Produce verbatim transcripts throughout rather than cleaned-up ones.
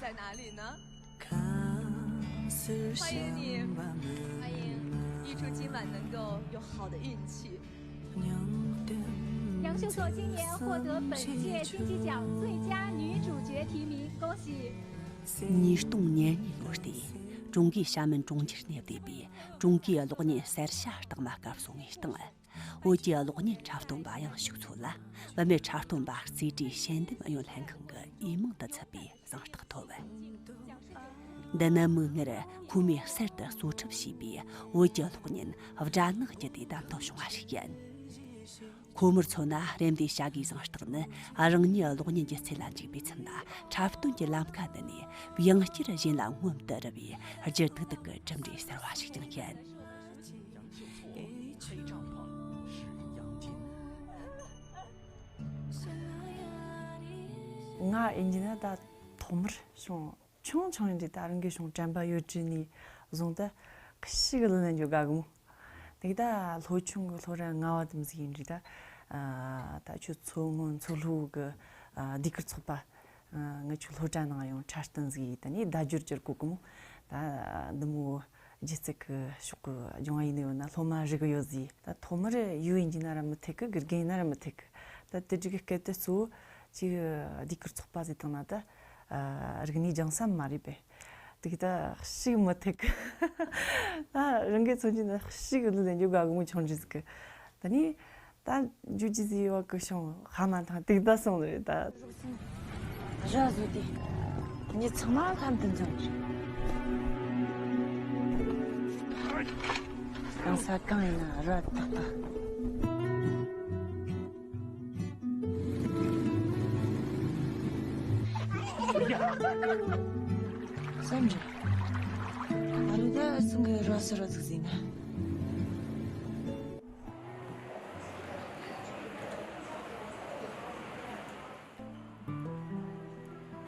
在哪里呢？欢迎你，欢迎，预祝今晚能够有好的运气。杨秀措今年获得本届金鸡奖最佳女主角提名，恭喜！ ཉིས་སྟོང་ཉེར་གཉིས་ལོར་ཏེ་ཀྲུང་གོའི་ཞྭ་མོན་གྲོང་ཁྱེར་ནས་བསྡུས་པའི་ཀྲུང་གོའི་གློག་བརྙན་གསར་ཤ་རྟགས་མ་སྐབས་སོ་ལྔའི་སྟེང་། བོད་ཀྱི་གློག་བརྙན་འཁྲབ་སྟོན་པ་ཡང་ཕྱུག་མཚོ་ལ་བུད་མེད་འཁྲབ་སྟོན་པ་རྩེ་གྲས་ཞལ་འདེམས་གཡོན་ལྷན་ཁང་གི་འོས་མིང་དུ་ཚུད་པའི་གཟེངས་རྟགས་ཐོབ། འདི་ནི་མིག་སྔར་ཁོ་མོས་གསར་དུ་གཙོ་ཁྲིད་བྱས་པའི་བོད་ཀྱི་གློག་བརྙན་སྦྲ་ནག་བརྒྱུད་དེ་བདམས་ཐོན་བྱུང་བ་ཞིག་ཡིན། ཁོ་མོར་མཚོན་ན་རེམ་ལྡེའི་བྱ་དགའི་གཟེངས་རྟགས་ནི་རང་ཉིད་གློག་བརྙན་སྒྱུ་རྩལ་ལ་འཇུག་པའི་ཚུན་ལ་འཁྲབ་སྟོན་གྱི་ལམ་ཁ་འདི་ནས་ཡང་བསྐྱར་གཞན་ལ་མངོན་དུ་རུལ་བའི་སྒྱུ་དུག་དུག་གི་གྲུབ་འབྲས་གསར་བ་ཞིག་ཀྱང་ཡིན། ང་ཡིན་གྱི་ན་ད་ཐོག་མར་བྱུང་། ཆུང་ཆུང་ཡིན་དུས་ད་རང་གི་གཞུང་དྲན་པ་ཡོད་དུས་ནས་བཟུང་སྟེ་ཤི་གི་ལ་ལེན་རྒྱུ་དགའ་གི་མོ། དེ་ད་ལྷོ་ཆུང་གི་ལྷོ་ར་ང་བ་དམ་ཟིག་ཡིན་དུས་ད། ད་ཁྱོད་མཚོ་སྔོན་མཚོ་ལྷོ་གི་ཟློས་གར་ཚོགས་པ། ང་ཆོ་ལྷོ་གྲྭ་ནང་ཡོང་འཁྲབ་སྟོན་ཟིག་ཡིན། ད་ནི་བརྡ་སྦྱོར་སྦྱོར་གོ་གི་མོ། ད་འདི་མོ་སྒྱུ་རྩལ་གི་ཕྱོགས་གི་སྦྱོང་བ་ཡིན་ནི་ཡོད་ན་སློབ་མ་རིག་གི་ཡོད་ཟིག་ད་ཐོག་མར་ཡུལ་ཡིན་གྱི་ན་ར་མི་ཐེག་གི་དགེ་རྒན་ཡིན་ན་ར་མི་ཐེག་གི་ད་དེ་དྲུག་གི་སྐད་དེ་གཙོ་བོ། ཅིག་ཟློས་གར་ཚོགས་པ་ཟེར་བཏང་ན་ད། རིག་གནས་སྦྱང་ས་མ་རེད་པས། དེ་གི་ད་ཤིག་མི་ཐེག་གི་ད་རང་གི་མཚོན་གྱི་ན་ཤིག་ལ་ལེན་རྒྱུ་དགའ་གི་མོ་ཆུང་འདྲི་ཟིག་གི་ད་ནི་ད་རྒྱུ་ཅི་ཟིག་ཡོད་གི་བྱུང་ཧ་མ་ཐང་དེ་གི་ད་སོང་ནི་རེད་ད། ར་བཟོ་དེ་ངས་ཚང་མ་ཁམ་དུ་འཛོམས། གང་ས་གང་ཡིན་ན་ར་ཏག་ཏག་བསམ་རེད། ཨ་རི་ད་སང་གི་ར་སི་ར་ཟིག་ཟིན་ན།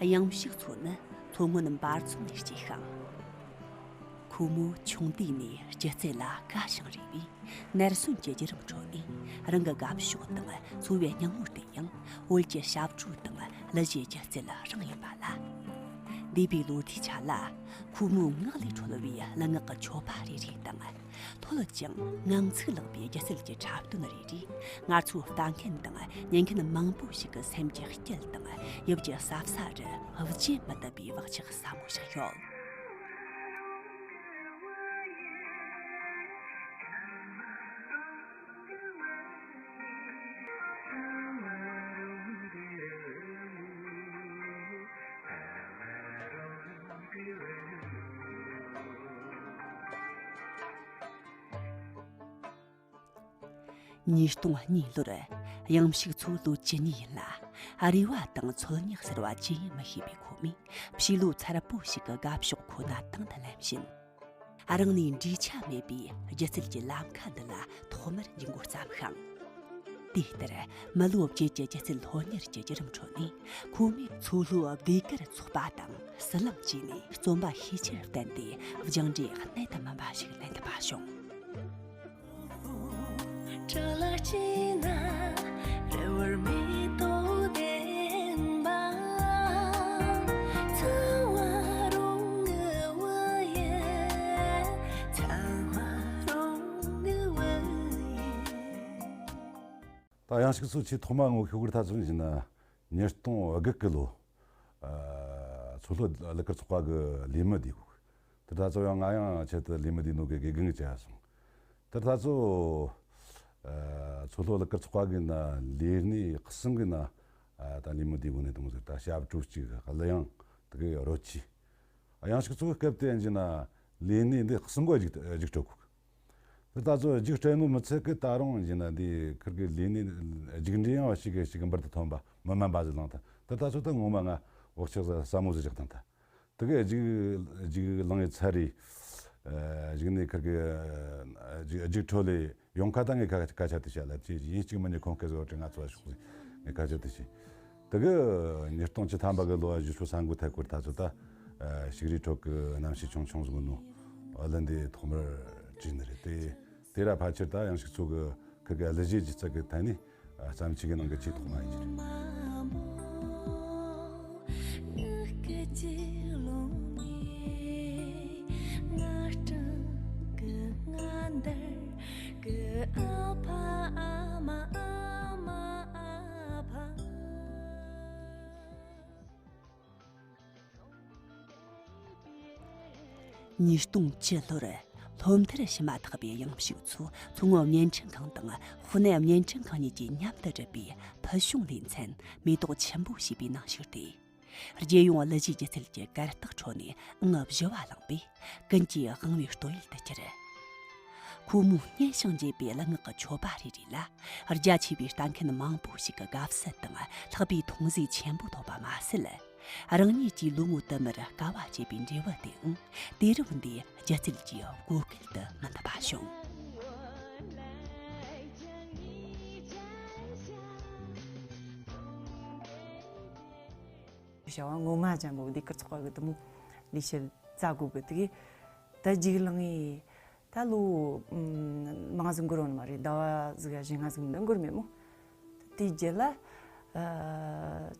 གཡང་ཕྱུག་མཚོ་ནི་མཚོ་སྔོན་འབའ་རྫོང་ནས་སྐྱེས་ཤིང་། ཁོ་མོ་ཆུང་དུས་ནས་སྒྱུ་རྩལ་ལ་དགའ་ཞིང་རེ་བས། ནར་སོན་གྱི་བརྒྱུད་རིམ་ཁྲོད་ནས་རང་གི་དགའ་ཕྱོགས་དང་འཚོ་བའི་སྙིང་བོ་དེ་ཡང་བོད་ཀྱི་ཞབས་བྲོ་དང་གླུ་གཞས་སྒྱུ་རྩལ་རང་ཡིན་པ་ལ། འདས་པའི་ལོ་ཟླའི་ཆ་ལ་ཁོ་མོའི་ངག་ལས་འཕྲོ་བའི་གླུ་ངག་གི་མཆོད་པ་རེ་རེ་དང་། ལྷོད་ཅིང་ངང་ཚིག་ལེགས་པའི་སྒྱུ་རྩལ་གྱི་འཁྲབ་སྟོན་རེ་རེས་ང་ཚོའི་ལྟ་མཁན་དང་ཉན་མཁན་མང་པོ་ཞིག་གི་སེམས་ཀྱི་དཀྱིལ་དང་ཡིད་ཀྱི་ཟབ་ས་རུ་བརྗེད་མི་ཐུབ་པའི་བག་ཆགས་ཟབ་མོ་ཞིག་ཡོད། ཉིས་སྟོང་གཉིས་ལོར་གཡང་ཕྱུག་མཚོ་ལོ་བཅུ་གཉིས་ཡིན་ལ། རེ་བ་དང་འཚོལ་སྙེག་ཟེར་བ་ཇི་ཡིན་མི་ཤེས་པའི་ཁོ་མོས་ཕྱི་ལོ་ཚར་པོ་ཞིག་གི་དགའ་ཕྱོགས་ཁོ་ན་དང་དུ་ལེན་བཞིན། རང་ནས་འབྲས་ཆ་མེད་པའི་སྒྱུ་རྩལ་གྱི་ལམ་ཁ་འདི་ལ་ཐོག་མར་འཇུག་འགོ་བརྩམས་ཤིང་། དེ་ལྟར་མི་ལོ་བརྒྱད་ཀྱི་སྒྱུ་རྩལ་ལྷོད་གཉེར་གྱི་བརྒྱུད་རིམ་ཁྲོད་ནས་ཁོ་མོས་མཚོ་ལྷོ་ཟློས་གར་ཚོགས་པ་དང་ཟི་ལིང་བཅས་ནས་རྩོམ་པ་ཤས་ཆེར་བསྟན་ཏེ་སྦྱངས་འབྲས་གནད་དུ་སྨིན་པ་ཞིག་ལེན་ཐུབ་པ་བྱུང་། ད་གཡང་ཕྱུག་མཚོ་ཆེས་ཐོག་མ་ངོ་ཤེས་སྐོར་ད་ཚོ་ཡིན་ན་ཉིས་སྟོང་དགུ་གི་ལོ། ཨ། མཚོ་ལྷོ་གླུ་གར་ཚོགས་པ་གི་ལས་མི་བསྡུས་གོ། དེ་ད་ཚོ་ཡང་ང་ཡང་ཆེད་དུ་ལས་མི་བསྡུས་ནོ་གི་དགེ་རྒན་གྱི་བྱ་སོང་། དེ་ད་ཚོ། ཨ། མཚོ་ལྷོ་གླུ་གར་ཚོགས་པ་གི་ན་ལས་གནས་གསུམ་གི་ན། ཨ། ད་ལས་མི་བསྡུས་གོ་ནས་དུ་མོ་ཟེར་ད་ཞབས་བྲོ་གཅིག་གླུ་དབྱངས་དེ་གི་རོལ་ཆས། གཡང་ཕྱུག་མཚོ་གི་སྐབས་དེ་ཡིན་གྱི་ན་ལས་གནས་འདི་གསུམ་གོ་རྒྱུགས་རྒྱུགས་སྤྲོད་གོ། དེ་ད་ཚོ་རྒྱུགས་སྤྲད་ནོ་མི་ཚད་གི་ད་རུང་ཡིན་ན་འདི་ཁིར་གི་ལས་གནས་རྒྱུགས་འབྲས་ཡང་བ་ཞིག་གི་ཞིག་གི་འབུར་དུ་ཐོན་པ་མི་དམན་པ་ཟིག་བླངས་ཐལ། དེ་ད་ཚོ་ད་ངོ་མ་ང་བག་ཆགས་ཟ་ཟ་མོ་ཟིག་བཞག་བཏང་ཐལ། དེ་གི་རྒྱུགས་རྒྱུགས་བླངས་ཡི་ཚར་རེ། ཨ། རྒྱུགས་ནས་ཁིར་གི་རྒྱུགས་རྒྱུགས་འཕྲོ་ལས་ཡོང་ཁ་ད་ངས་ཁ་ཁ་ཆ་དེ་བཤད་ལ་ཅི་ཡིན་གཅིག་མིན་གཉིས་ཁོང་སྐད་ཟོ་དྲི་ང་ཚོ་ཤོག་ཟིག་ངས་ཁ་ཆ་དེ་བཤད། དེ་གི་ཉིས་སྟོང་བཅུ་ཐམ་པ་གི་ལོ་བཞི་ཤོག་ས་འགུལ་ཐད་སྐོར་ད་ཚོ་ད་ཨ་ཞིག་རིས་ཁྲོད་ཀྱི་རྣམ་ཤེས་ཆུང་ཆུང་ཟིག་ནོ་ཨ་ལན་དེ་ཐོག་མར་བྲིས་ནི་རེད། དེ་དེ་ར་ཕལ་ཆེར་ད་གཡང་ཕྱུག་མཚོ་གི་ཁིར་གི་གླུ་གཞས་སྒྱུ་རྩལ་གི་ཐད་ནས་ཨ་བརྩམས་ཆོས་གི་ནང་གི་ཆེས་ཐོག་མ་ཡིན་གྱི་རེད། ཉིས་སྟོང་བཅུ་ལོར་སློབ་མཐར་ཕྱིན་མ་ཐག་པའི་ཡང་ཕྱུག་ཚོ་མཚོ་སྔོན་བརྙན་འཕྲིན་ཁང་དང་ཧྥུ་ནན་བརྙན་འཕྲིན་ཁང་གཉིས་ཀྱིས་མཉམ་དུ་བསྒྲུབས་པའི་ཕུལ་བྱུང་ལེ་ཚན་མེ་ཏོག་ཆུན་པོ་ཞེས་པའི་ནང་ཞུགས་ཏེ། རྒྱལ་ཡོངས་གླུ་གཞས་སྒྱུ་རྩལ་གྱི་གར་སྟེགས་ཁྲོད་ནས་ཨང་བཞི་བ་བླངས་པས་ཀུན་གྱིས་དབང་བའི་སྟོད་ཡུལ་དུ་གྱུར། ཁོ་མོའི་སྙན་ཞིང་འཇེབས་པའི་གླུ་ངག་གི་མཆོད་པ་རེ་རེ་ལ་རྒྱ་ཆེ་བའི་ལྟ་མཁན་མང་པོ་ཞིག་གི་དགའ་བསུ་དང་ལྷག་པའི་མཐོང་ཟོལ་ཆེན་པོ་ཐོབ་པ་མ་ཟད། རང་ཉིད་ཀྱིས་ལོ་ངོ་དུ་མར་དཀའ་བ་སྤྱད་པའི་འབྲས་བུ་དེའང་དུས་རབས་འདིའི་སྒྱུ་རྩལ་གྱི་བགོ་སྐལ་དུ་མི་འདུ་བ་བྱུང་། བྱ་བ་ངོ་མ་ཅན་པོ་ཟློས་གར་ཚོགས་པ་གི་དུ་མོ་ལས་བྱེད་རྩ་དགོས་གི་དུ་གི་ད་རྒྱུགས་ལངས་ངེས། ད་ལོ་མང་ཟིག་འགོར་བ་ནི་མ་རེད། ཟླ་བ་ཟིག་ག་བཞི་ལྔ་ཟིག་འདི་འགོར་མེད་མོ། དེའི་རྗེས་ལ་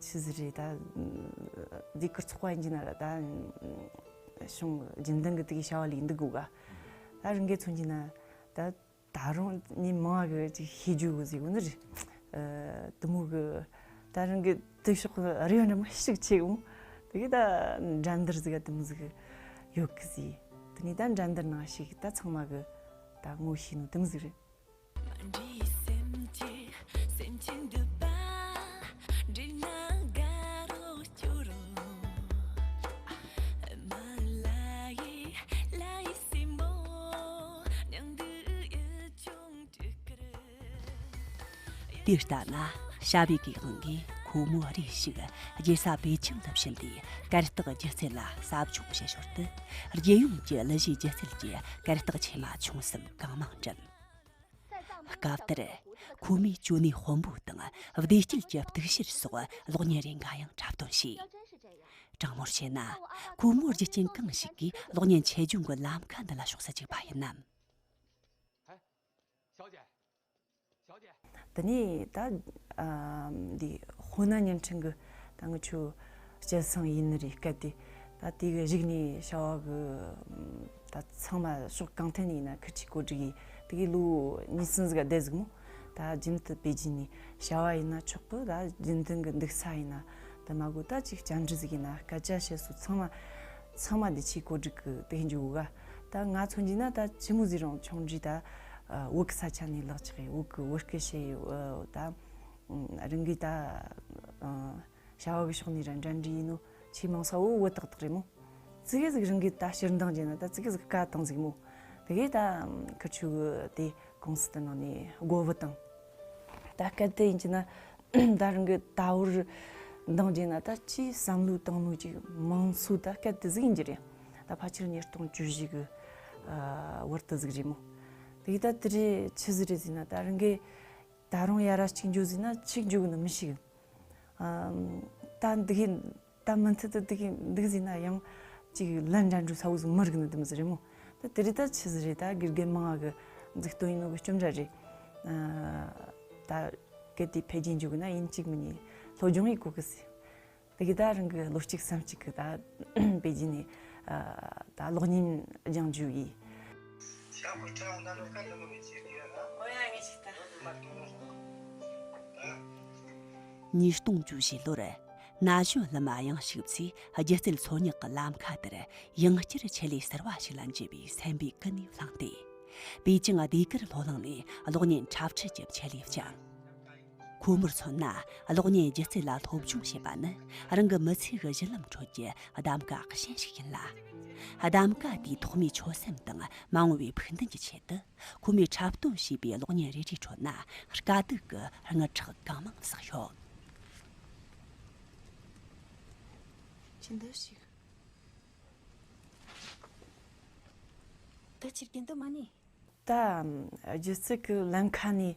ཆི་ཟིག་རེད། ད་ཟློས་གར་ཚོགས་པ་ཡིན་གྱི་ན་ར་ད་བྱུང་རྒྱུན་ལྡན་གི་དེ་གི་བྱ་བ་ལས་འདུག་དགོས་ག་ད་རང་གི་མཚོན་གྱི་ན་ད། ད་རུང་ནི་མང་གི་ཅིག་ཤེས་རྒྱུ་གི་ཟིག་ནི་རེད། དུ་མོ་གི་ད་རང་གི་དུ་ཤོག་རེ་བ་འདྲ་མོ་ཞིག་ཆེ་གི་མོ། དེ་གི་ད་འགྲན་བསྡུར་ཟིག་དུ་མོ་ཟིག་ཡོད་གི་ཟིག་དེ་ནི་ད་འགྲན་བསྡུར་ནང་ཞིག་ད་ཚང་མ་གི་ད་ངོ་ཤེས་ནོ་དུ་མོ་ཟིག་རེད། དེ་ལྟ་ན་བྱ་བའི་གི་དབང་གིས་ཁོ་མོ་རེ་ཞིག་རྒྱལ་ས་པེ་ཅིང་དུ་ཕྱིན་ཏེ་གར་སྟེགས་སྒྱུ་རྩལ་ལ་ཟབ་སྦྱོང་བྱེད་ཞོར་དུ་རྒྱལ་ཡོངས་ཀྱི་གླུ་གཞས་སྒྱུ་རྩལ་གྱི་གར་སྟེགས་ཆེ་མ་ཆུང་གསུམ་གང་མང་འགྲིམ། སྐབས་དེར་ཁོ་མོས་ཅོ་ནེ་དཔོན་པོ་དང་བདེ་སྐྱིད་ཀྱི་གཏུག་བཤེར་སོགས་གློག་བརྙན་རེ་འགའ་ཡང་འཁྲབ་སྟོན་བྱས། དྲང་མོར་བཤད་ན་ཁོ་མོར་རྒྱུ་རྐྱེན་གང་ཞིག་གིས་གློག་བརྙན་ཆེད་སྦྱོང་གི་ལམ་ཁ་འདི་ལ་ཕྱོགས་སུ་བཅུག་པ་ཡིན་ནམ། དེ་ནས་ད་འདི་ཧོ་ནན་བརྙན་འཕྲིན་གི་ད་ངི་ཆོ་སྤྱི་ཚང་ཡིན་ནི་རེད་སྐད་དེ། ད་དེ་གི་རིག་ནས་བྱ་བ་གི་ད་ཚང་མ་ཕྱོགས་གང་ཐད་ནས་ཡིན་ན་ཁུར་ཆེ་གོ་སྒྲིག་ཡིན། དེ་གི་ལོ་གཉིས་གསུམ་ཟིག་བསྡད་ཟིག་མོ། ད་རྒྱུན་དུ་པེ་ཅིན་ནས་བྱ་བ་ཡིན་ན་ཆོག་གི་ད་རྒྱུན་ལྡན་གི་འདུག་ས་ཡིན་ན་ད་མ་གོ་ད་ཅིག་བཅར་འདྲི་ཟིག་ཡིན་ན་སྐད་ཆ་བཤད་སོ་ཚང་མ་ཚང་མ་འདི་ཆེ་གོ་སྒྲིག་གི་དེ་འཇུག་ག་ད་ང་མཚོན་གྱི་ན་ད་ཅི་མོ་ཟིག་རུང་ཆུང་འདྲི་ད་བོད་གི་ས་ཆ་ནས་ལག་ཆགས་ཡི་བོད་གི་བོད་སྐད་བཤད་ཡི་ད་རང་གི་ད་བྱ་བ་གི་ཕྱོགས་ནས་ར་འདྲ་འདྲི་ཡིན་ནོ་ཆེས་མང་ས་བོ་བོད་ཏག་ཏག་རེད་མོ། ཙི་གེ་ཟིག་རང་གི་ད་ཕྱིར་འདང་རྒྱབ་ན་ད་ཙི་གེ་ཟིག་དཀའ་བཏང་ཟིག་མོ། དེ་གས་ད་ཁུ་ཆུ་གི་དེ་ཀུང་སི་དེ་ནང་ནས་སྒོ་བུད་བཏང་། ད་སྐད་དེ་ཡིན་གྱི་ན་ད་རང་གི་ད་བོར་འདང་རྒྱབ་ན་ད་ཅིའི་བསམ་བློ་བཏང་ནོ་ཅིག་མང་ཚོགས་ད་སྐད་དེ་ཟིག་ཡིན་གྱི་རེད། ད་ཕལ་ཆེར་ཉིས་སྟོང་བཅུ་བཞི་གི་བར་དུ་ཟིག་རེད་མོ། དེ་གས་ད་དེ་རེད་ཆི་ཟིག་རེད་ཟེར་ན་ད་རང་གི་ད་རུང་ཡ་ར་གཅིག་འཇོག་ཟེར་ན་གཅིག་འཇོག་གི་ནི་མི་ཤེས་གི། ཨམ། ད་འདི་གི་ད་མུ་མཐུད་དུ་འདི་གི་འདི་གི་ཟེར་ན་ཡང་གཅིག་ལན་འདྲ་འགྲོ་ས་བོ་ཟིག་མི་རིག་ནི་དེ་མོ་ཟིག་རེད་མོ། ད་དེ་རེད་ད་ཆི་ཟིག་རེད་ད་དགེ་རྒན་མང་ང་གི་འཛུགས་སྟོན་ཡིན་ནོ་གི་རྐྱེན་འདྲ་རེད། ཨ། ད་གལ་ཏེ་འཕེལ་རྒྱས་འཇུག་གི་ན་ཡིན་གཅིག་མིན་གཉིས་སློབ་སྦྱོང་ཡེད་དགོས་གི་ཟེར། དེ་གི་ད་རང་གི་ལོ་གཅིག་གསུམ་གཅིག་གི་ད་པེ་ཅིན་ནས་ཨ་ད་གློག་བརྙན་སྦྱང་རྒྱུ་ཡིན། ཉིས་སྟོང་བཅུ་བཞི་ལོར་ན་གཞོན་ལི་མ་ཡང་ཞིག་ཚོས་སྒྱུ་རྩལ་འཚོལ་སྙེག་གི་ལམ་ཁ་དེར་ཡང་བསྐྱར་ཆེད་ལས་ཟུར་པ་ཞིག་ལ་འཇུག་པའི་སེམས་པའི་ཀུན་ནས་བསླངས་ཏེ། པེ་ཅིང་ཟློས་གར་སློབ་གླིང་ནས་གློག་བརྙན་འཁྲབ་ཁྲིད་ཀྱི་ཆེད་ལས་བསྐྱངས། ཁོ་མོར་མཚོན་ན་གློག་བརྙན་སྒྱུ་རྩལ་ལ་སློབ་སྦྱོང་བྱེད་པ་ནི་རང་གི་མི་ཚེ་གི་གཞི་ལམ་ཁྲོད་ཀྱི་གདམ་ག་གཞན་ཞིག་ཡིན་ལ། གདམ་ག་དེའི་ཐོག་མའི་ཆོད་སེམས་དང་མ་འོངས་པའི་ཕུགས་འདུན་གྱི་ཆེད་དུ། ཁོ་མོས་འཁྲབ་སྟོན་བྱས་པའི་གློག་བརྙན་རེ་རེའི་ཁྲོད་ན་དཀའ་སྡུག་གི་རྔུལ་ཁྲག་གང་མང་བསགས་ཡོད། ཅི་འདྲ་ཞིག་ད་ཕྱིར་རྒྱན་དུ་མ་ནི། ད་སྒྱུ་རྩལ་གི་ལམ་ཁ་ནས་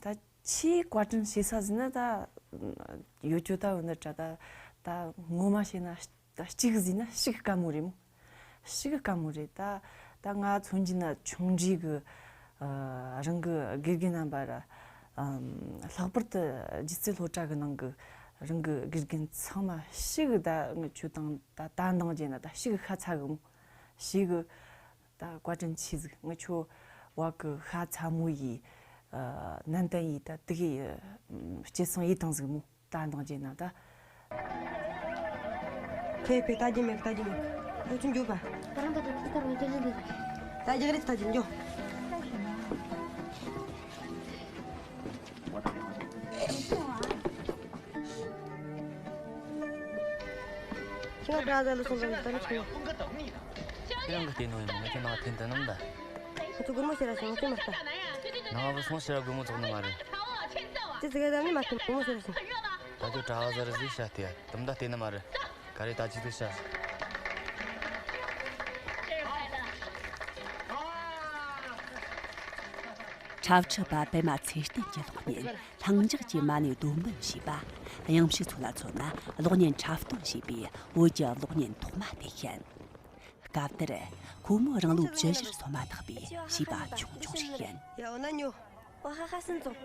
ད་ཆེས་བཀའ་དྲིན་ཆེ་ས་ཟིན་ན་ད་ཡོད་རྒྱུ་ད་འོ་ན་དྲ་ད་ད་ངོ་མ་བཤད་ན། ད་གཅིག་ཟེར་ན་ཤིག་དཀའ་མོ་རེད་མོ། ཤིག་དཀའ་མོ་རེད་ད། ད་ང་མཚོན་གྱི་ན་ཆུང་འདྲིས་གི་ཨ་རང་གི་དགེ་རྒན་རྣམ་པ་ར་ཨམ་ལྷག་པར་དུ་སྒྱུ་རྩལ་སློབ་གྲྭ་གི་ནང་གི་རང་གི་དགེ་རྒན་ཚང་མ་ཤིག་ད་ངི་ཆོ་དང་ད་ད་འདང་རྒྱབ་ན་ད་ཤིག་ཤ་ཚ་གི་མོ། ཤིག་ད་བཀའ་དྲིན་ཆེ་ཟིག་ངི་ཆོ་བ་གི་ཤ་ཚ་མོ་ཡི་ཨ་ནན་ཏན་ཡི་ད་དེ་གི་ཨ་སྐྱེད་སྲིང་ཡི་དང་ཟིག་མོ། ད་འདང་རྒྱབ་ན་ད། ཁེ་པེ་ལྟ་རྒྱུ་མེད་ལྟ་རྒྱུ་མེད། ཁྱོད་ཚོ་འགྱོད་པ། ད་རང་ག་ད་ད་རང་ག་ད་ད་ད་རྒྱག་རེས་ད་ཅི་འགྱོ། ཁྱེད་ང་བྲག་ཟ་ལ་སོང་ཙང་ད་རུང་ཆུང་། ཁྱེད་རང་གི་ལྟས་ནོ་ཡིན་མོད་ང་ཁྱེད་ནང་འཐེན་དུ་ནམ་ད། ཁྱོད་ཚོ་སྒོར་མོ་ཤེས་ར་སོང་ང་ཁྱོད་མ་ལྟ། ནང་བུ་སོང་ཕྱིར་ར་སྒོར་མོ་ཚོགས་ནི་མ་རེད། ཅི་ཟིག་ག་ད་ནི་མ་ཐུབ་སྒོར་མོ་ཤེས་ར་སོང་། ད་ཁྱོད་བྲག་ཟ་ར་ཟིག་བྱ་སྟེ་དུམ་ད་ལྟས་ནི་མ་རེད། ག་རེ་ད་ཅི་ཟིག་བྱ། འཁྲབ་ཁྲིད་པ་པད་མ་ཚེ་བརྟན་གྱི་གློག་བརྙན་ལྷིང་འཇགས་ཀྱི་མ་ཎི་སྡོམ་བུ་ཞེས་པ། གཡང་ཕྱུག་ཚོ་ལ་མཚོན་ན་གློག་བརྙན་འཁྲབ་སྟོན་ཞེས་པའི་བོད་ཀྱི་གློག་བརྙན་ཐོག་མ་དེ་ཡིན། སྐབས་དེར་ཁོ་མོ་རང་ལོ་བཅུ་བཞིར་སོན་མ་ཐག་པའི་བྱིས་པ་ཆུང་ཆུང་ཞིག་ཡིན། ཡ་འོ་ན་ཉོ། ཨོ་ཧ་ཧ་སུན་ཙོང་།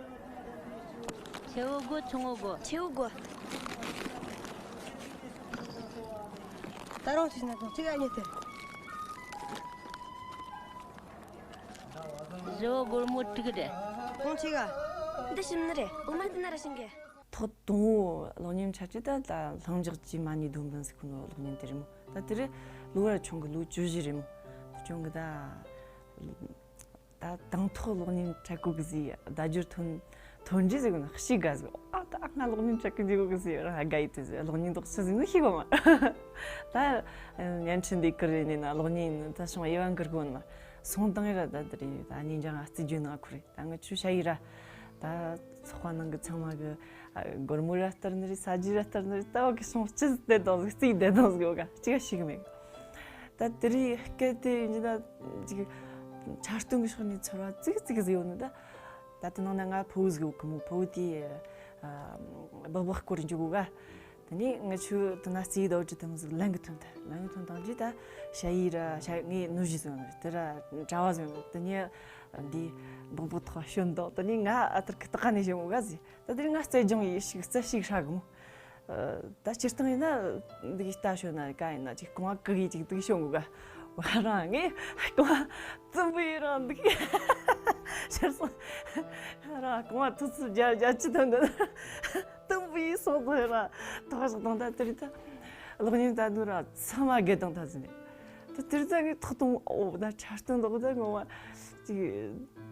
ཆེ་བོ་དགོ་ཆུང་བོ་དགོ། ཆེ་བོ་དགོ། ད་རུང་ཅིག་ན་ཙོང་ཅིག་ཨ་ཉེ་དེ། བཞི་བོ་སྒོར་མོ་དྲུག་རེད། གོང་ཆེ་ག་འདི་ཞིམ་ནི་རེད། འོ་མ་དེ་ན་ར་ཞིམ་གི། ཐོག་དང་བོ་གློག་བརྙན་འཁྲབ་ཁྲིད་ད་ད་ལྷིང་འཇགས་ཀྱི་མ་ཎི་སྡོམ་བུ་ཟེར་གོ་ནོ་གློག་བརྙན་དེ་རེད་མོ། ད་དེ་རེད། ལོ་བར་ཆུང་གི་ལོ་བཅུ་བཞི་རེད་མོ། དེ་ཆུང་གི་ད། ད་དང་ཐོག་གློག་བརྙན་འཁྲབ་གོ་གི་ཟིག་བརྡ་སྦྱོར་ཐོན་ཐོན་རྗེས་ཟིག་ན་ཤི་དགའ་ཟིག་ཨ་ད་ང་གློག་བརྙན་འཁྲབ་གི་འཇུག་གོ་གི་ཟིག་རང་དགའ་ཡི་དུ་ཟིག་གློག་བརྙན་འདོག་ཤི་ཟིག་ནི་ཤི་གོ་མ། ད་བརྙན་འཕྲིན་འདི་ཀི་རེད་ནི་ན་གློག་བརྙན་ད་སོང་དབྱེ་བ་འགུར་གོ་ན་སོང་དང་ཡི་ར་ད་དེ་རེད། ད་ཉིན་ཅང་ཨ་རྩི་རྒྱུ་ན་ཁུ་རེད། ད་ང་ཆུ་ཤ་ཡི་ར་ད་ཚོགས་པ་ནང་གི་ཚང་མ་གི་སྒོར་མོ་ར་སྟེར་ནི་རེད། ས་རྒྱུ་ར་སྟེར་ནི་རེད། ད་བ་གི་སོང་ཅི་བསྡད་དང་ཟིག་རྩིས་བསྡད་དང་ཟིག་ག་ཅི་ག་ཤི་གི་མེད། ད་དེ་རིང་སྐད་དེ་ཡིན་ན་ཅིག་འཁྲབ་སྟོན་གྱི་ཕྱོགས་ནས་ཚོར་བ་ཙིག་ཙིག་ཟིག་ཡོད་ནི་ད། ད་དེ་ནང་ན་ང་ཕོ་བོ་ཟིག་ཡོད་གི་མོ། ཕོ་བོ་དེ་སྦག་སྦག་སྐོར་འཇུག་གོ་ག་དེ་ནས་ང་ཆུ་དེ་ན་རྩིས་ད་འོ་ཅི་དེ་མོ་ཟིག་ལན་གི་ཐོན་ད་ལན་གི་ཐོན་དང་ཅི་ད་ཤ་ཡི་ར་ཤ་ངའི་ནུ་ཞི་ཟིག་ཡོད་ནི་དེ་ར་གྲྭ་བ་ཟིག་ཡོད་ནི་དེ་ནས་འདི་སྦག་སྦག་ཐོག་ཤོན་དང་དེ་ནས་ང་ཨ་ཐར་གི་ཏག་ནས་བཞོན་གོ་ག་ཟིག་ད་དེ་ང་རྩལ་སྦྱོང་ཡེ་ཞིག་རྩལ་ཞིག་ཧྲ་གི་མོ། ད་སྤྱིར་བཏང་ཡིན་ན་འདི་གི་ལྟ་ཤོད་ན་ག་ཡིན་ན་ཅིག་རྐང་བ་གི་གི་ཅིག་འདི་གི་ཤོད་འགུག་ག་བ་རང་ངས་རྐང་བ་རྩུབ་པོ་ཡི་རང་འདི་གི་ཤར་སོང་། རང་རྐང་བ་ཐུ་ཚུ་རྒྱ་རྒྱ་ཅི་དང་འདི་རྩུབ་པོ་ཡི་སོང་དང་ཡི་རང་ཐོག་ཞིག་དང་ད་དེ་རི་ད་གློག་བརྙན་ད་འདུག་ར་ཚང་མ་དགེ་དང་ད་ཟིན་ནས་ད་དེ་རི་ད་ངས་ཐོག་དང་འོ་ད་འཁྲབ་སྟོན་འདོག་ད་ངོ་མ་ཅིག་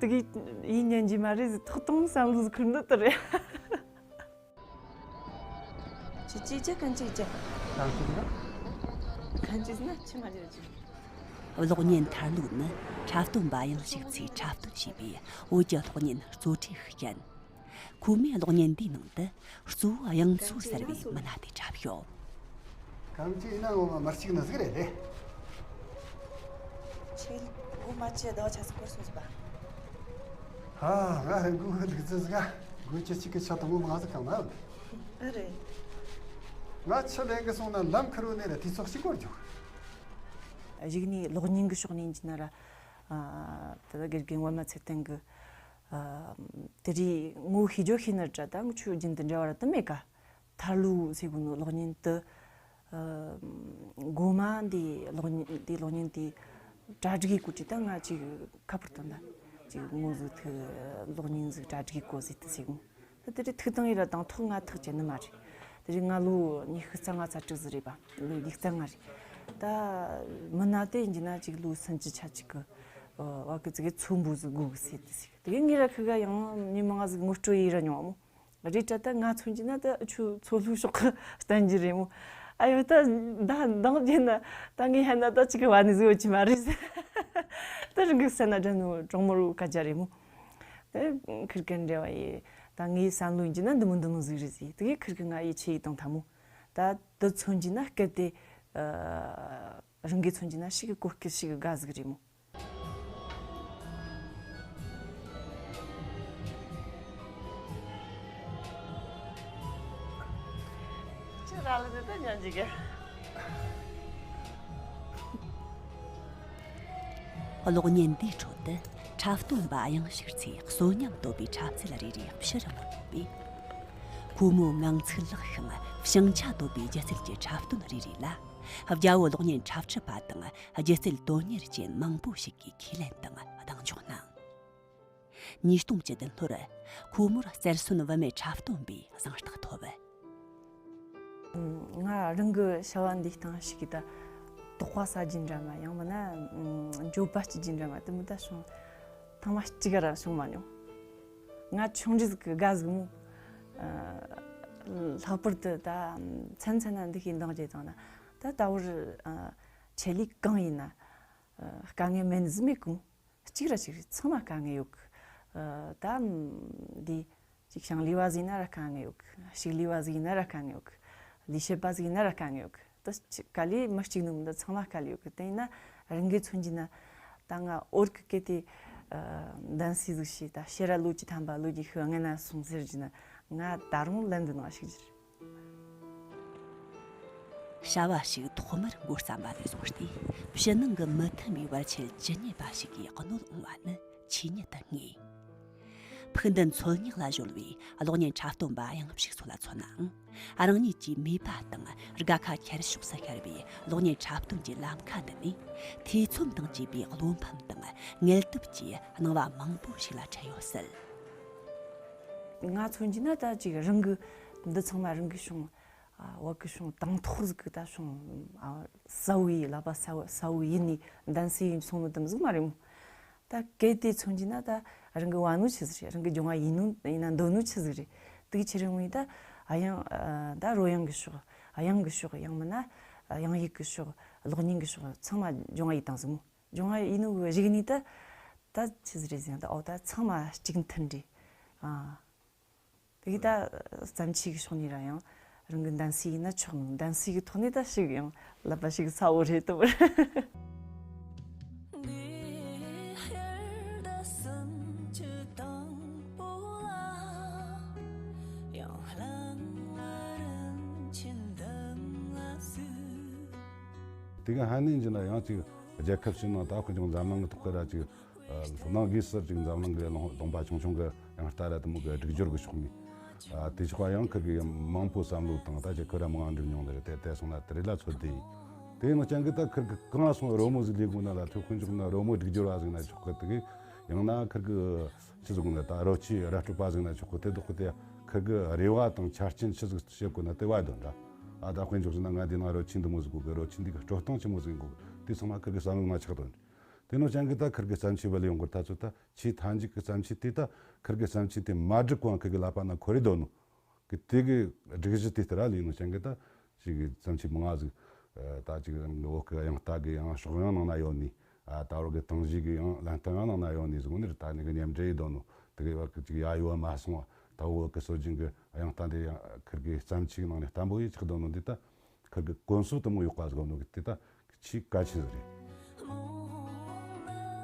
དེ་གི་ཡིན་ཉན་གྱི་མ་རེད་ཟིག་ཐོག་དང་བསམ་བློ་ཟིག་ཁུར་འདི་ད་རེད། ཅི་ཅི་ཅི་གང་ཅི་ཅི། གང་ཅི་ན། གང་ཅི་ན་ཅི་མ་ཅི་ཅི། གློག་བརྙན་ཐར་ལུགས་ནི་འཁྲབ་སྟོན་པ་གཡང་ཕྱུག་ཚོས་འཁྲབ་སྟོན་བྱས་པའི་བོད་ཀྱི་གློག་བརྙན་གཙོ་གྲས་ཤིག་ཡིན། ཁོ་མོས་གློག་བརྙན་འདིའི་ནང་དུ་གཙོ་བོ་གཡང་མཚོ་ཟེར་བའི་མི་སྣ་དེ་འཁྲབ་ཡོད། གང་ཅི་ཡིན་ན་ངོ་མ་མར་ཅིག་ནི་ཟིག་རེད་དེ། ཁྱེད་སྒོ་མ་ཅི་ཟླ་བ་ཆ་ཚིག་སྐོར་སོང་ཟིག་པ། ཨ་ང་རང་སྒོ་ལུག་རྫི་ཟིག་ག་སྒོ་ཅི་ཅིག་གི་ཆ་དང་པོ་མ་ཟིག་གང་ན། ཨ་རེད། ང་ཆུ་ལེན་གི་སོང་ན་ལམ་ཁུར་བོ་ནས་ལ་དུས་ཚོད་ཞིག་འགོར་འཇུག་གཞུག་ནས་གློག་བརྙན་གི་ཕྱོགས་ནས་ཡིན་གྱི་ན་ར། ད་ལྟ་དགེ་རྒན་ངོ་མ་ཚེ་བརྟན་གི། དེ་རིང་ངོ་ཤེས་རྒྱུ་ཤེས་ན་འདྲ་ད་ངུ་ཆུ་རྒྱུན་དུ་འབྲེལ་བ་ར་དུ་མེད་ཀ་ཐར་ལུགས་ཟེར་གོ་ནོ་གློག་བརྙན་དུ། ཨ། མགོ་མ་འདི་གློག་བརྙན་འདི་གློག་བརྙན་དེ་གྲ་སྒྲིག་གི་སྐོར་གྱི་ད་ང་ཅིག་ཁ་པར་དང་ད་ཅིག་ངོ་ཟིག་ཐུག་གློག་བརྙན་ཟིག་གྲ་སྒྲིག་གི་སྐོར་ཟིག་ཏུ་ཟེར་གོ། ད་དེ་རིང་ཐུག་དང་ཡིན་ར་དང་ཐོག་ང་ཐག་བཅད་ནི་མ་རེད། དེ་རིང་ང་ལོ་ཉི་ཤུ་རྩ་ལྔ་རྩ་དྲུག་ཟིག་རེད་པ། ལོ་ཉི་ཤུ་རྩ་ལྔ་རེད། ད་མི་ན་དེ་ཡིན་གྱི་ན་ཅིག་ལོ་སུམ་ཅུ་ཆ་ཅིག་གི་བ་གི་ཙི་གི་ཚོ་འབུ་ཟིག་དགོས་གི་ཟེར་དུ་ཟིག་དེ་གི་ངེད་ར་ཁི་ག་ཡང་མི་མང་ང་ཟིག་ངོ་སྤྲོད་ཡིན་ར་མྱོང་བ་མོ། རེད་དྲ་ད་ང་མཚོན་གྱི་ན་ད་ཆུ་མཚོ་ལྷོ་ཕྱོགས་ཀྱི་བསྟན་རྒྱུ་རེད་མོ། ཨ་ཡོ་ད་ད་འདང་རྒྱུ་ན་ད་ངས་ཧ་ན་ད་ཅིག་གི་བ་ནི་ཟིག་ཡོད་ཀྱི་མ་རེད་ཟེར། ད་རང་གི་སེམས་ན་དྲན་ནོ་གྲོགས་མོ་རུ་ཀ་རྒྱ་རེད་མོ། ད་ཁིར་ཀན་འདྲ་བ་ཡི་ད་ངའི་བསམ་བློ་ཡིན་གྱི་ན་འདི་མོ་འདི་མོ་ཟིག་རེད་ཟེར། དེ་གི་ཁིར་ཀི་ང་ཡི་ཆེ་ཡི་དང་ཐ་མོ། ད་དུ་མཚོན་གྱི་ན་སྐད་དེ་རང་གི་མཚོན་གྱི་ན་ཞིག་གི་གོ་སྐལ་ཞིག་གི་དགའ་ཟིག་རེད་མོ། ཁྱེད་རང་ལ་དེ་ལྟར་ཉན་གྱི་གི། གློག་བརྙན་འདིའི་ཁྲོད་དུ་འཁྲབ་སྟོན་པ་གཡང་ཕྱུག་ཚོས་གསོན་ཉམས་དོད་པའི་འཁྲབ་རྩལ་རེ་རེ་ཕྱི་རུ་མངོན་ཡོད་པས། ཁོ་མོའི་ངང་ཚིག་ལེགས་ཤིང་བྱང་ཆ་དོད་པའི་སྒྱུ་རྩལ་གྱི་འཁྲབ་སྟོན་རེ་རེ་ལ། རྒྱ་བོད་གློག་བརྙན་འཁྲབ་ཁྲིད་པ་དང་སྒྱུ་རྩལ་དོན་གཉེར་ཅན་མང་པོ་ཞིག་གིས་ཁས་ལེན་དང་གདེང་འཇོག་གནང་། ཉིས་སྟོང་བཅུ་བདུན་ལོར་ཁོ་མོར་རྩེར་སོན་བུད་མེད་འཁྲབ་སྟོན་པའི་གཟེངས་རྟགས་ཐོབ། ང་རང་གི་བྱ་བ་འདིའི་སྟེང་ཞིག་གི་ད་དོགས་ དཔའ་ཟ་རྒྱུ་འདྲ་མ། ཡང་མིན་ན་འགྱོད་པ་སྐྱེ་རྒྱུ་འདྲ་མ། དེ་མོ་ད་བྱུང་། ཐེངས་མ་གཅིག་ར་བྱུང་མ་མྱོང་། ང་ཆུང་འདྲིས་གི་དགའ་ཟིག་མོ། ལྷག་པར་དུ་ད་མཚན་མཚན་ན་འདི་ཤེས་འདང་རྒྱས་བཏང་ན། ད་ད་བར་ཆེད་ལས་གང་ཡིན་ན་དཀའ་ངལ་མེད་ནི་ཟིག་མེད་གོ། གཅིག་ར་གཅིག་རེད། ཚང་མ་དཀའ་ངལ་ཡོད་གི། ད་འདི་ཅིག་ཞིང་ལས་པ་ཟིག་ཡིན་ན་ར་དཀའ་ངལ་ཡོད་གི། ཕྱུགས་ལས་པ་ཟིག་ཡིན་ན་ར་དཀའ་ངལ་ཡོད་གི། ལས་བྱེད་པ་ཟིག་ཡིན་ན་ར་དཀའ་ངལ་ཡོད་གི། ད་ཅི་ག་ལས་མི་གཅིག་ནི་འདི་ཚང་མ་དཀའ་ལས་ཡོད་གི། དེ་ཡིན་ན་རང་གི་མཚོན་རྒྱུ་ན། ད་ང་བོད་གི་སྐད་དེ་འདན་སི་ཟིག་བྱས། ད་ཕྱིར་ར་ལོ་བཅུ་ཐམ་པ་ལོ་རྒྱུས་ཤིག་སྔ་ན་སོང་ཟེར་རྒྱུ་ན། ང་ད་རུང་ལན་འདི་ནང་ཞིག་གྱུར། བྱ་བ་ཞིག་ཐོག་མར་འགོ་བརྩམས་པ་ནས་བཟུང་སྟེ། ཕྱི་ནང་གི་མུ་མཐུད་ནས་བར་ཆད་ཇི་སྙེད་པ་ཞིག་གིས་གནོད་འོང་བ་ནི་ཆོས་ཉིད་དུ་ངེས། ཕུགས་འདུན་འཚོལ་སྙེག་ལ་གཞོལ་བའི་གློག་བརྙན་འཁྲབ་སྟོན་པ་གཡང་ཕྱུག་སོགས་ལ་མཚོན་ནའང་། རང་ཉིད་ཀྱི་མོས་པ་དང་དགའ་ཁ་ཁྱེར་ཕྱོགས་སུ་ཤར་བའི་གློག་བརྙན་འཁྲབ་སྟོན་གྱི་ལམ་ཁ་འདི་ནས། ཐེ་ཚོམ་དང་བཅས་པའི་བློ་ཕམ་དང་ངལ་དུབ་ཀྱི་སྣང་བ་མང་པོ་ཞིག་ལ་འཕྲད་ཡོད་སྲིད། ང་མཚོན་རྒྱུ་ན་ད་ཅིག་རང་གི་འདི་ཚང་མ་རང་གི་བྱུང་། ཨ། བ་གི་བྱུང་དང་ཐོག་ཟིག་གི་ད་བྱུང་། ཨ། གསལ་བོ་ཡིན། ལག་པ་གསལ་བོ་གསལ་བོ་ཡིན་ནི་འདན་སི་ཡིན་སོང་ནི་དེ་མོ་ཟིག་མ་རེད་མོ། ད་གལ་ཏེ་མཚོན་རྒྱུ་ན་ད་རང་གི་བ་ནོ་ཆི་ཟིག་རེད། རང་གི་སྦྱོང་བ་ཡིན་ནོ་ཡིན་ན་འདོད་ནོ་ཆི་ཟིག་རེད། དེ་གི་ཕྱིར་ངོས་ད་ཨ་ཡང་ད་རོལ་དབྱངས་གི་ཕྱོགས། དབྱངས་གི་ཕྱོགས། ཡང་མིན་ན་དབྱངས་ཡིག་གི་ཕྱོགས། གློག་བརྙན་གི་ཕྱོགས། ཚང་མ་སྦྱོང་བ་ཡིན་དང་ཟིག་མོ། སྦྱོང་བ་ཡིན་ནོ་གི་གཞུག་ནས་ད་ད་ཆི་ཟིག་རེད་ཟེར་ན། ད་འོ་ད་ཚང་མ་གཅིག་མཐུན་རེད། ཨ། དེ་གི་ད་བརྩམས་ཆོས་ཀྱི་ཕྱོགས་ནས་ར་ཡང་རང་གི་འདན་སི་ཡིན་ན་ཆོག་མོ། འདན་སི་གི་ཐོག་ནས་ད་ཞིག་ཡང་ལབ་པ་ཞིག་གསལ་བོ་རེད་དོ། དེ་ག་ཧ་ནེ་ཇི་ན་ཡང་ཅིག་རྒྱལ་ཁབ་ཕྱི་ནང་ད་དཔེར་བྱུང་འཛམ་གླིང་གི་ཐོག་གི་ར་ཅིག་ཨ། ལྷོ་ནང་སྒོས་སུ་ཅིག་འཛམ་གླིང་གི་ལུང་ལུང་པ་ཆུང་ཆུང་གི་དབྱངས་རྟ་ར་དེ་མོ་གི་སྒྲིག་སྦྱོར་གི་ཕྱོགས་ནས། ཨ། དེ་ཆོག་པ་ཡང་ཁིར་གི་མང་པོ་བསམ་བློ་བཏང་། ད་ཅིག་ཁོ་ར་མང་འགྲུབ་མྱོང་ནི་རེད། དེ་དེ་སོང་ན་དེ་རེད་ལ་ཚོད་དེ་ཡིན། དེ་ནང་ཅང་གི་ད་ཁིར་གི་གང་ལ་སོང་རོལ་མོ་ཟིག་ལས་དགོས་ན་ལ། ཐུག་དཔེར་བྱུང་ན་རོལ་མོ་སྒྲིག་སྦྱོར་བ་ཟིག་ན་ཆོག་གི། དེ་གི་ཡང་ན་ཁིར་གི་ཆི་ཟིག་ན་ད་རོལ་ཆས་ར་སྤྲོད་པ་ཟིག་ན་ཆོག་གི། དེ་དག་གི་དེ་ཁིར་གི་རེ་བ་དང་ཆ་རྐྱེན་ཆི་ཟིག་བྱེད་དགོས་ན་དེ་བ་དོན་འདྲ། ཨ། ད་དཔེར་བྱུང་ན་ང་དེ་ན་རོལ་ཆས་འདི་མོ་ཟིག་དགོས་གི། རོལ་ཆས་འདི་གི་སྤྲོད་སྟངས་ཆི་མོ་ཟིག་དགོས་གི། དེ་ཚང་མ་ཁིར་གི་བསམ་བློ་མ་ཆགས་དོན། དེ་ནོ་ཅང་གི་ད་ཁིར་གི་བརྩམས་ཆོས་བ་ལས་ཡོང་གི་ད་ཚོད་ད། ཆེས་མཐའ་མཇུག་གི་བརྩམས་ཆོས་དེ་ད་ཁིར་གི་བརྩམས་ཆོས་དེ་མ་སྒྲུབ་གོང་ཁིར་གི་ལག་པ་ན་ཁོ་རེ་འདོད་ནོ་གི་དེ་གི་སྒྲིག་གཞི་དེ་ལྟར་ལས་ནོ་ཅང་གི་ད་ཅིག་གི་བརྩམས་ཆོས་མང་ང་ཟིག་ད་ཅིག་རང་གི་བོད་གི་དབྱངས་རྟ་གི་ཡང་ཕྱོགས་ཡང་ནང་ན་ཡོད་ནི། ཨ། ད་བར་གི་དང་བཞི་གི་ཡང་ལན་སྟངས་ཡང་ནང་ན་ཡོད་ནི་ཟིག་ནི་རེད། ད་ནི་གི་མཉམ་འབྲེལ་ཡི་འདོད་ནོ་དེ་གི་བར་གི་ཅིག་ཡ་ཡོད་མ་སོང་བ། ད་བོད་གི་སྲོལ་རྒྱུན་གི་དབྱངས་རྟ་འདི་ཡང་ཁིར་གི་བརྩམས་ཆོས་ནང་ནས་བརྟན་པོ་ཡི་ཆགས་འདོད་ནོ་འདི་ད། ཁིར་གི་གོམས་སྲོལ་དུ་མོ་ཡོད་པ་ཟིག་ནོ་གི་དེ་ད་ཆེས་གལ་ཆེན་ཟིག་རེད།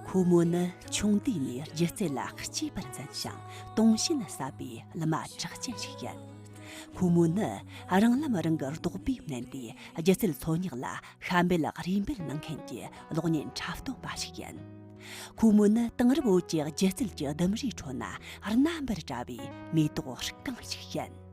ཁོ་མོ་ནི་ཆུང་དུས་ནས་སྒྱུ་རྩལ་ལ་གཅེས་པར་འཛིན་ཞིང་དུང་ཞེན་ཟབ་པའི་ལི་མ་གྲགས་ཅན་ཞིག་ཡིན། ཁོ་མོ་ནི་རང་ལམ་རང་གི་རྡོག་པས་མནན་ཏེ་སྒྱུ་རྩལ་འཚོལ་སྙེག་ལ་ཤ་འབེལ་རུས་འབེལ་གནང་མཁན་གྱི་གློག་བརྙན་འཁྲབ་སྟོན་པ་ཞིག་ཡིན། ཁོ་མོ་ནི་དེང་རབས་བོད་ཀྱི་སྒྱུ་རྩལ་གྱི་ལྡུམ་རའི་ཁྲོད་ན་རྣམ་པར་བཀྲ་བའི་མེ་ཏོག་རྐང་ཞིག་ཡིན།